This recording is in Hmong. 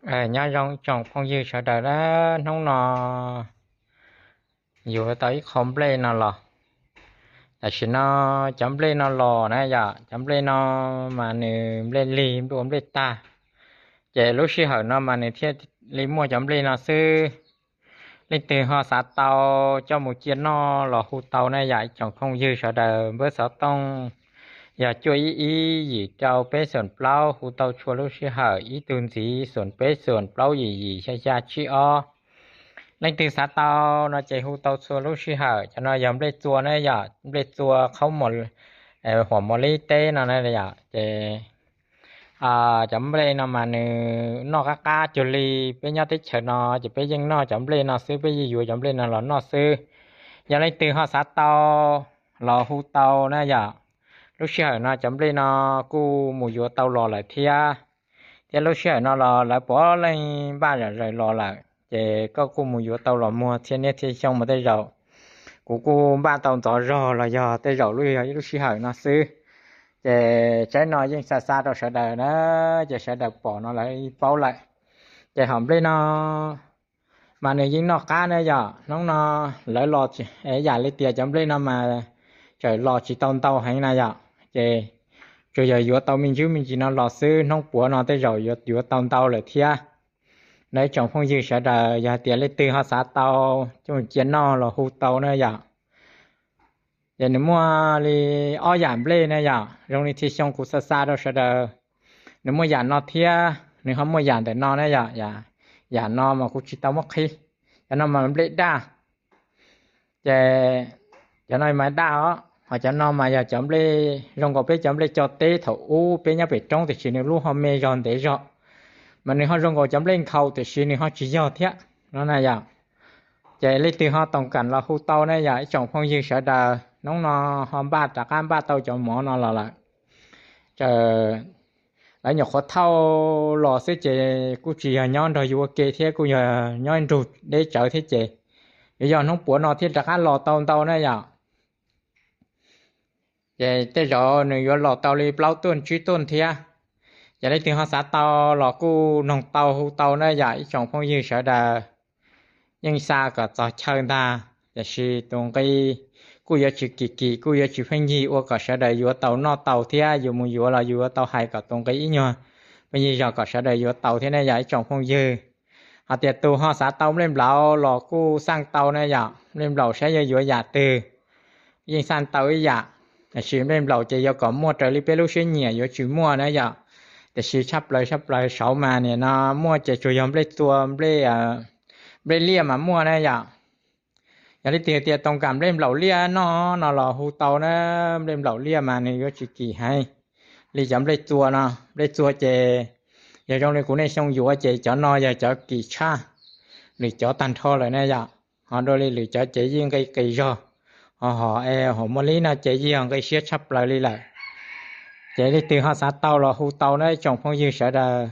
Nyob zoo ib tsoom phooj ywg sawv daws na, hnub no yuav tau ib qho nplej no los. Tam sim no cov nplej no los na yom, cov nplej no mas nws nplej lig nplej ua nplej tag, ces lub sij hawm no mas nws thiaj li muaj cov nplej no xwb. Leej twg ho xav tau coj mus cia noj los hu tau na yom, ib tsoom phooj ywg sawv daws npawb xov tooj yog cuaj ib ib yim rau peb xoom plaub, hu tau txhua lub sij hawm, ib tug ntxiv xoom peb xoom plaub yim yim xya xya tsib ob. Leej twg xav tau no ces hu tau txhua lub sij hawm. Cov no yog nplej txua na yom, nplej txua qhaub, huam mos lib teb no na yom. Ces cov nplej no mas nws noj qab qab cuag li peb nyob teb chaws no, ces peb yeej noj cov nplej no xwb, peb yeej yuav cov nplej no los noj xwb. Yog leej twg ho xav tau los hu tau na yom. Lub sij hawm no cov nplej no kuj mus yuav tau los lawm thiab, thiab lub sij hawm no los lawv puav leej npaj zom zaws los lawm, ces koj kuj mus yuav tau los muag txhiab niaj txhiab xyoo mus tej zaum. Kuv kuj npaj tau ntxov zog los yog tej zaum yog ib lub sij hawm no xwb. Ces tsaib no yeej xa xa rau sawv daws na, ces sawv daws pom no lawv paub lawm. Ces hom nplej no mas nws yeej noj qab na yom. Hnub no lawv los, yam li tias cov nplej no mas txawm los tsis tau ntau heev na yom, ces tsuas yog yuav tau me ntsis me ntsis no los xwb, hnub puav no tej zaum yuav tau ntau lawm thiab. Ib tsoom phooj ywg sawv daws, yog hais tias leej twg ho xav tau coj mus cia noj los hu tau na yom. Ces nws muaj li ob yam nplej na yom, zoo li txhia xyoo kuv xa xa rau sawv daws, nws muaj yam no thiab nws ho muaj yam ntawm no na yom. Yam no mas kuv tsis tau muab qhib, cov no mas nplej daj. Ces cov no mas daj os, ho cov no mas yog cov nplej zoo nkaus peb cov nplej co teb thaum ub peb nyob pem roob, tiam sis nws lub ho me zog ntev zog, mas nws ho zoo nkaus cov nplej nkhaus tiam sis nws ho tsis yog thiab no na yom. Ces leej twg ho toom kam los hu tau ne yom ib tsoom phooj ywg sawv daws, hnub no ho npaj rov qab npaj tau cov mov no los lawm. Lawv nyuam qhuav thauj los xwb ces kuj tsis yog nyob nrog yus ua ke thiab, kuj yog nyob nrug deb tsawv thiab ces yuav yog hnub puav no thiaj rov qab los tau ntau na yom. Ces tej zaum nws yuav los tau li plaub tuaj tsib tuaj thiab. Ces leej twg ho xav tau los kuj noog tau hu tau na yom ib tsoom phooj ywg sawv daws. Yeej xa kom txog chaw ntag, tiam sis tus nqi kuj yuav tsis kim kim, kuj yuav tsis pheej yig, ua kom sawv daws yuav tau noj tau thiab, yus mus yuav los yus yuav tau hais kom tus nqi ib nyuag pheej yig zog kom sawv daws yuav tau thiab ne yom ib tsoom phooj ywg. Hos tias tus ho xav tau nplej nplaum los kuj xaj tau ne yom, nplej nplaum saib yuav yuav yam twg yeej xaj tau ib yam. Tiam sis nplej nplaum ces yuav kom muaj raws li peb lub siab nyiam, yuav tsis muaj na yom. Tiam sis tshaj plaws tshaj plaws saud mas nim no muaj ces tsuas yog nplej txua, nplej liaj mas muaj na yom. Yog leej twg tias toom kam nplej nplaum liaj noj no los hu tau na, nplej nplaum liaj mas nws yuav tsis kim heev li cov nplej txua no. Nplej txua ces yog zoo li kuv niaj xyoo yuav ces cov no yog cov kim tshaj lwm cov tag nrho lawm ne yom. Ho dua li lwm cov ces yeej nqi qis zog, ho hom es hom muaj lib no ces yeej yog nqi siab tshaj plaws li lawm. Ces leej twg ho xav tau los hu tau na ib tsoom phooj ywg sawv daws.